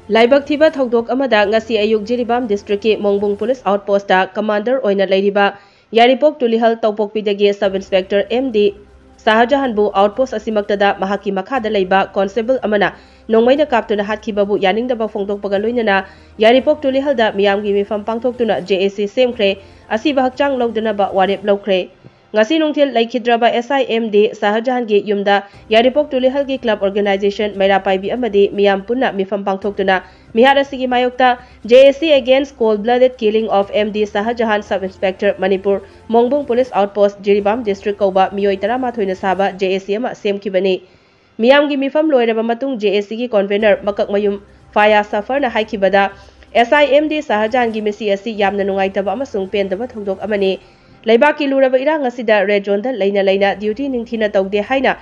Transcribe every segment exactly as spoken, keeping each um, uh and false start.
ꯂꯥꯏꯕꯛ ꯊꯤꯕ ꯊꯧꯗꯣꯛ ꯑꯃꯗ ꯉꯁꯤ ꯑꯌꯨꯛ ꯖꯤꯔꯤꯕꯥꯝ ꯗꯤꯁꯇ꯭ꯔꯤꯛꯀꯤ ꯃꯣꯡꯕꯨꯡ ꯄꯨꯂꯤꯁ ꯑꯥꯎꯠꯄꯣꯁꯇ ꯀꯃꯥꯟꯗꯔ ꯑꯣꯏꯅ ꯂꯩꯔꯤꯕ ꯌꯥꯏꯔꯤꯄꯣꯛ Tulihal ꯇꯧꯄꯣꯛꯄꯤꯗꯒꯤ sub inspector M D ꯁꯍꯥꯖꯍꯥꯟꯕꯨ ꯑꯥꯎꯠꯄꯣꯁ ꯑꯁꯤꯃꯛꯇꯗ ꯃꯍꯥꯛꯀꯤ ꯃꯈꯥꯗ ꯂꯩꯕ ꯀꯣꯟꯁꯇꯦꯕꯜ ꯑꯃꯅ ꯅꯣꯡꯃꯩꯅ ꯀꯥꯞꯇꯨꯅ ꯍꯥꯠꯈꯤꯕꯕꯨ ꯌꯥꯅꯤꯡꯗꯕ ꯐꯣꯡꯗꯣꯛꯄꯒ ꯂꯣꯏꯅꯅ ꯌꯥꯏꯔꯤꯄꯣꯛ ꯇꯨꯂꯤꯍꯜꯗ ꯃꯤꯌꯥꯝꯒꯤ ꯃꯤꯐꯝ ꯄꯥꯡꯊꯣꯛꯇꯨꯅ ꯖꯦ ꯑꯦ ꯁꯤ ꯁꯦꯝꯈ꯭ꯔꯦ꯫ ꯑꯁꯤꯕ ꯍꯛꯆꯥꯡ ꯂꯧꯗꯅꯕ ꯋꯥꯔꯦꯞ ꯂꯧꯈ꯭ꯔꯦ꯫ ꯉꯁꯤ ꯅꯨꯡꯊꯤꯜ ꯂꯩꯈꯤꯗ꯭ꯔꯕ ꯑꯦꯁ ꯑꯥꯏ ꯑꯦꯝ ꯗꯤ ꯁꯍꯥꯖꯍꯥꯟꯒꯤ ꯌꯨꯝꯗ ꯌꯥꯏꯔꯤꯄꯣꯛ ꯇꯨꯂꯤꯍꯜꯒꯤ ꯀ꯭ꯂꯕ ꯑꯣꯔꯒꯅꯥꯏꯖꯦꯁꯟ, ꯃꯩꯔꯥ ꯄꯥꯏꯕꯤ ꯑꯃꯗꯤ ꯃꯤꯌꯥꯝ ꯄꯨꯟꯅ ꯃꯤꯐꯝ ꯄꯥꯡꯊꯣꯛꯇꯨꯅ ꯃꯤꯍꯥꯠ ꯑꯁꯤꯒꯤ ꯃꯥꯌꯣꯛꯇ J A C Against Cold Blooded Killing of M D Shah Jahan, Sub Inspector Manipur, Mongbung police outpost, Jiribam district ꯀꯧꯕ ꯃꯤꯑꯣꯏ ꯇꯔꯥꯃꯥꯊꯣꯏꯅ ꯁꯥꯕ ꯖꯦ ꯑꯦ ꯁꯤ ꯑꯃ ꯁꯦꯝꯈꯤꯕꯅꯤ꯫ ꯃꯤꯌꯥꯝꯒꯤ ꯃꯤꯐꯝ ꯂꯣꯏꯔꯕ ꯃꯇꯨꯡ ꯖꯦ ꯑꯦ ꯁꯤꯒꯤ ꯀꯣꯟꯚꯦꯅꯔ ꯃꯀꯛꯃꯌꯨꯝ ꯐꯌꯥꯖ ꯁꯐꯔꯅ ꯍꯥꯏꯈꯤꯕꯗ, ꯑꯦꯁ ꯑꯥꯏ ꯑꯦꯝ ꯗꯤ ꯁꯍꯥꯖꯍꯥꯟꯒꯤ ꯃꯤꯁꯤ ꯑꯁꯤ ꯌꯥꯝꯅ ꯅꯨꯡꯉꯥꯏꯇꯕ ꯑꯃꯁꯨꯡ ꯄꯦꯟꯗꯕ ꯊꯧꯗꯣꯛ ꯑꯃꯅꯤ꯫ ꯂꯩꯕꯥꯛꯀꯤ ꯂꯨꯔꯕ ꯏꯔꯥꯡ ꯑꯁꯤꯗ ꯔꯦꯗ ꯖꯣꯟꯗ ꯂꯩꯅ ꯂꯩꯅ ꯗ꯭ꯌꯨꯇꯤ ꯅꯤꯡꯊꯤꯅ ꯇꯧꯗꯦ ꯍꯥꯏꯅ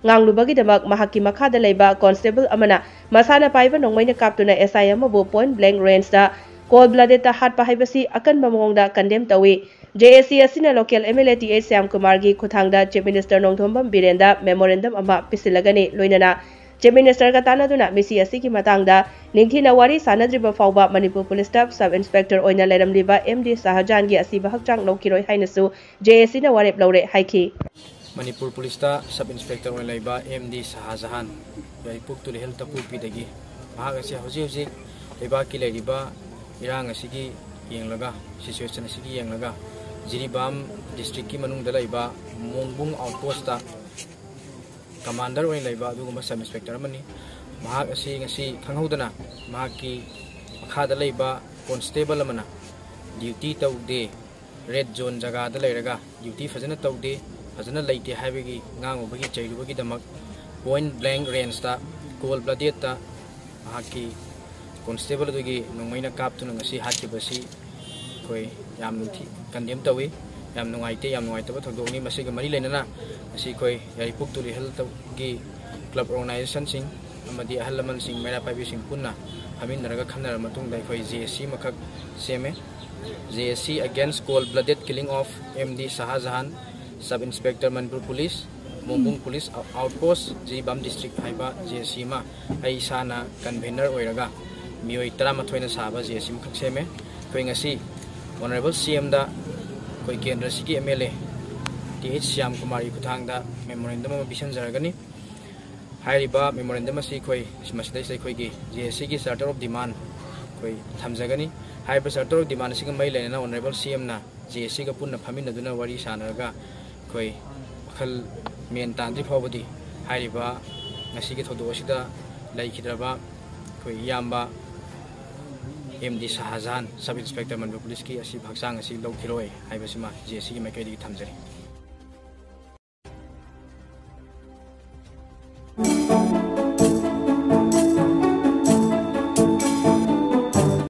ꯉꯥꯡꯂꯨꯕꯒꯤꯗꯃꯛ ꯃꯍꯥꯛꯀꯤ ꯃꯈꯥꯗ ꯂꯩꯕ ꯀꯣꯟꯁꯇꯦꯕꯜ ꯑꯃꯅ ꯃꯁꯥꯅ ꯄꯥꯏꯕ ꯅꯣꯡꯃꯩꯅ ꯀꯥꯞꯇꯨꯅ ꯑꯦꯁ ꯑꯥꯏ ꯑꯃꯕꯨ ꯄꯣꯏꯟꯠ ꯕ꯭ꯂꯦꯡ ꯔꯦꯟꯖꯇ ꯀꯣꯜ ꯕ꯭ꯂꯗꯦꯗꯇ ꯍꯥꯠꯄ ꯍꯥꯏꯕꯁꯤ ꯑꯀꯟꯕ ꯃꯑꯣꯡꯗ ꯀꯟꯗꯦꯝ ꯇꯧꯏ꯫ ꯖꯦ ꯑꯦ ꯁꯤ ꯑꯁꯤꯅ local M L A H ꯑꯩꯆ ꯁ꯭ꯌꯥꯝꯀꯨꯃꯥꯔꯒꯤ ꯈꯨꯠꯊꯥꯡꯗ chief minister Nongthombam Biren memorandum ꯑꯃ ꯄꯤꯁꯤꯜꯂꯒꯅꯤ꯫ ꯂꯣꯏꯅꯅ ꯆꯤꯐ ꯃꯤꯅꯤꯁꯇꯔꯒ ꯇꯥꯟꯅꯗꯨꯅ ꯃꯤꯁꯤ ꯑꯁꯤꯒꯤ ꯃꯇꯥꯡꯗ ꯅꯤꯡꯊꯤꯅ ꯋꯥꯔꯤ ꯁꯥꯅꯗ꯭ꯔꯤꯕ ꯐꯥꯎꯕ ꯃꯅꯤꯄꯨꯔ ꯄꯨꯂꯤꯁꯇ ꯁꯕ ꯏꯟꯁꯄꯦꯛꯇꯔ ꯑꯣꯏꯅ ꯂꯩꯔꯝꯂꯤꯕ ꯑꯦꯝ ꯗꯤ ꯁꯍꯥꯖꯍꯥꯟꯒꯤ ꯑꯁꯤꯕ ꯍꯛꯆꯥꯡ ꯂꯧꯈꯤꯔꯣꯏ ꯍꯥꯏꯅꯁꯨ ꯖꯦ ꯑꯦ ꯁꯤꯅ ꯋꯥꯔꯦꯞ ꯂꯧꯔꯦ ꯍꯥꯏꯈꯤ꯫ ꯃꯅꯤꯄꯨꯔ ꯄꯨꯂꯤꯁꯇ ꯁꯕ ꯏꯟꯁꯄꯦꯛꯇꯔ ꯑꯣꯏꯅ ꯂꯩꯕ ꯑꯦꯝ ꯗꯤ ꯁꯍꯥꯖꯍꯥꯟ, ꯌꯥꯏꯔꯤꯄꯣꯛ ꯇꯨꯂꯤꯍꯜ ꯇꯄꯣꯛꯄꯤꯗꯒꯤ꯫ ꯃꯍꯥꯛ ꯑꯁꯤ ꯍꯧꯖꯤꯛ ꯍꯧꯖꯤꯛ ꯂꯩꯕꯥꯛꯀꯤ ꯂꯩꯔꯤꯕ ꯏꯔꯥꯡ ꯑꯁꯤꯒꯤ ꯌꯦꯡꯂꯒ, ꯁꯤꯆꯨꯋꯦꯁꯟ ꯑꯁꯤꯒꯤ ꯌꯦꯡꯂꯒ, ꯖꯤꯔꯤꯕꯥꯝ ꯗꯤꯁꯇ꯭ꯔꯤꯛꯀꯤ ꯃꯅꯨꯡꯗ ꯂꯩꯕ ꯃꯣꯡꯕꯨꯡ ꯑꯥꯎꯠꯄꯣꯁꯇ ꯀꯃꯥꯟꯗꯔ ꯑꯣꯏꯅ ꯂꯩꯕ ꯑꯗꯨꯒꯨꯝꯕ ꯁꯕ ꯏꯟꯁꯄꯦꯛꯇꯔ ꯑꯃꯅꯤ꯫ ꯃꯍꯥꯛ ꯑꯁꯤ ꯉꯁꯤ ꯈꯪꯍꯧꯗꯅ ꯃꯍꯥꯛꯀꯤ ꯃꯈꯥꯗ ꯂꯩꯕ ꯀꯣꯟꯁꯇꯦꯕꯜ ꯑꯃꯅ ꯗ꯭ꯌꯨꯇꯤ ꯇꯧꯗꯦ, ꯔꯦꯗ ꯖꯣꯟ ꯖꯒꯥꯗ ꯂꯩꯔꯒ ꯗ꯭ꯌꯨꯇꯤ ꯐꯖꯅ ꯇꯧꯗꯦ, ꯐꯖꯅ ꯂꯩꯇꯦ ꯍꯥꯏꯕꯒꯤ ꯉꯥꯡꯉꯨꯕꯒꯤ, ꯆꯩꯔꯨꯕꯒꯤꯗꯃꯛ ꯄꯣꯏꯟꯠ ꯕ꯭ꯂꯦꯡ ꯔꯦꯟꯖꯇ ꯀꯣꯜ ꯕ꯭ꯂꯗꯦꯗꯇ ꯃꯍꯥꯛꯀꯤ ꯀꯣꯟꯁꯇꯦꯕꯜ ꯑꯗꯨꯒꯤ ꯅꯣꯡꯃꯩꯅ ꯀꯥꯞꯇꯨꯅ ꯉꯁꯤ ꯍꯥꯠꯈꯤꯕꯁꯤ ꯑꯩꯈꯣꯏ ꯌꯥꯝ ꯅꯨꯡꯊꯤ-, ꯀꯟꯗꯦꯝ ꯇꯧꯏ꯫ ꯌꯥꯝ ꯅꯨꯡꯉꯥꯏꯇꯦ, ꯌꯥꯝ ꯅꯨꯡꯉꯥꯏꯇꯕ ꯊꯧꯗꯣꯛꯅꯤ꯫ ꯃꯁꯤꯒ ꯃꯔꯤ ꯂꯩꯅꯅ ꯉꯁꯤ ꯑꯩꯈꯣꯏ ꯌꯥꯏꯔꯤꯄꯣꯛ ꯇꯨꯂꯤꯍꯜꯒꯤ ꯀ꯭ꯂꯕ ꯑꯣꯔꯒꯅꯥꯏꯖꯦꯁꯟꯁꯤꯡ ꯑꯃꯗꯤ ꯑꯍꯜ ꯂꯃꯟꯁꯤꯡ, ꯃꯩꯔꯥ ꯄꯥꯏꯕꯤꯁꯤꯡ ꯄꯨꯟꯅ ꯐꯝꯃꯤꯟꯅꯔꯒ ꯈꯟꯅꯔꯕ ꯃꯇꯨꯡꯗ ꯑꯩꯈꯣꯏ ꯖꯦ ꯑꯦ ꯁꯤ ꯑꯃꯈꯛ ꯁꯦꯝꯃꯦ꯫ J A C Against Cold Blooded Killing of M D Shah Jahan, Sub Inspector Manipur Police꯫ Mongbung police outpost Jiribam district ꯍꯥꯏꯕ ꯖꯦ ꯑꯦꯁ ꯁꯤ ꯑꯃ ꯑꯩ ꯏꯁꯥꯅ ꯀꯟꯚꯦꯅꯔ ꯑꯣꯏꯔꯒ ꯃꯤꯑꯣꯏ ꯇꯔꯥꯃꯥꯊꯣꯏꯅ ꯁꯥꯕ ꯖꯦ ꯑꯦꯁ ꯁꯤ ꯑꯃꯈꯛ ꯁꯦꯝꯃꯦ꯫ ꯑꯩꯈꯣꯏ ꯉꯁꯤ ꯑꯣꯅꯔꯦꯕꯜ ꯁꯤ ꯑꯦꯝꯗ ꯑꯩꯈꯣꯏ ꯀꯦꯟꯗ꯭ꯔꯁꯤꯒꯤ M L A H Shyam ꯁ꯭ꯌꯥꯝ ꯀꯨꯃꯥꯔꯒꯤ ꯈꯨꯠꯊꯥꯡꯗ ꯃꯦꯃꯣꯔꯦꯟꯗꯝ ꯑꯃ ꯄꯤꯁꯤꯟꯖꯔꯒꯅꯤ꯫ ꯍꯥꯏꯔꯤꯕ ꯃꯦꯃꯣꯔꯦꯟꯗꯝ ꯑꯁꯤ ꯑꯩꯈꯣꯏ ꯃꯁꯤꯗꯩꯁꯤꯗ ꯑꯩꯈꯣꯏꯒꯤ ꯖꯦ ꯑꯦꯁ ꯁꯤꯒꯤ ꯆꯥꯔꯇꯔ ꯑꯣꯐ ꯗꯤꯃꯥꯟ ꯑꯩꯈꯣꯏ ꯊꯝꯖꯒꯅꯤ꯫ ꯍꯥꯏꯔꯤꯕ ꯆꯥꯔꯇꯔ ꯑꯣꯐ ꯗꯤꯃꯥꯟ ꯑꯁꯤꯒ ꯃꯔꯤ ꯂꯩꯅꯅ ꯑꯣꯅꯔꯦꯕꯜ ꯁꯤ ꯑꯦꯝꯅ ꯖꯦ ꯑꯦꯁ ꯁꯤꯒ ꯄꯨꯟꯅ ꯐꯝꯃꯤꯟꯅꯗꯨꯅ ꯋꯥꯔꯤ ꯁꯥꯟꯅꯔꯒ ꯑꯩꯈꯣꯏ ꯋꯥꯈꯜ ꯃꯦꯟ ꯇꯥꯗ꯭ꯔꯤ ꯐꯥꯎꯕꯗꯤ ꯍꯥꯏꯔꯤꯕ ꯉꯁꯤꯒꯤ ꯊꯧꯗꯣꯛ ꯑꯁꯤꯗ ꯂꯩꯈꯤꯗ꯭ꯔꯕ ꯑꯩꯈꯣꯏ ꯏꯌꯥꯝꯕ M D Shahjahan, sub inspector Manipur ꯄꯨꯂꯤꯁꯀꯤ ꯑꯁꯤꯕ ꯍꯛꯆꯥꯡ ꯑꯁꯤ ꯂꯧꯈꯤꯔꯣꯏ ꯍꯥꯏꯕꯁꯤꯃ ꯖꯦ ꯑꯦꯁ ꯁꯤꯒꯤ ꯃꯥꯏꯀꯩꯗꯒꯤ ꯊꯝꯖꯔꯤ꯫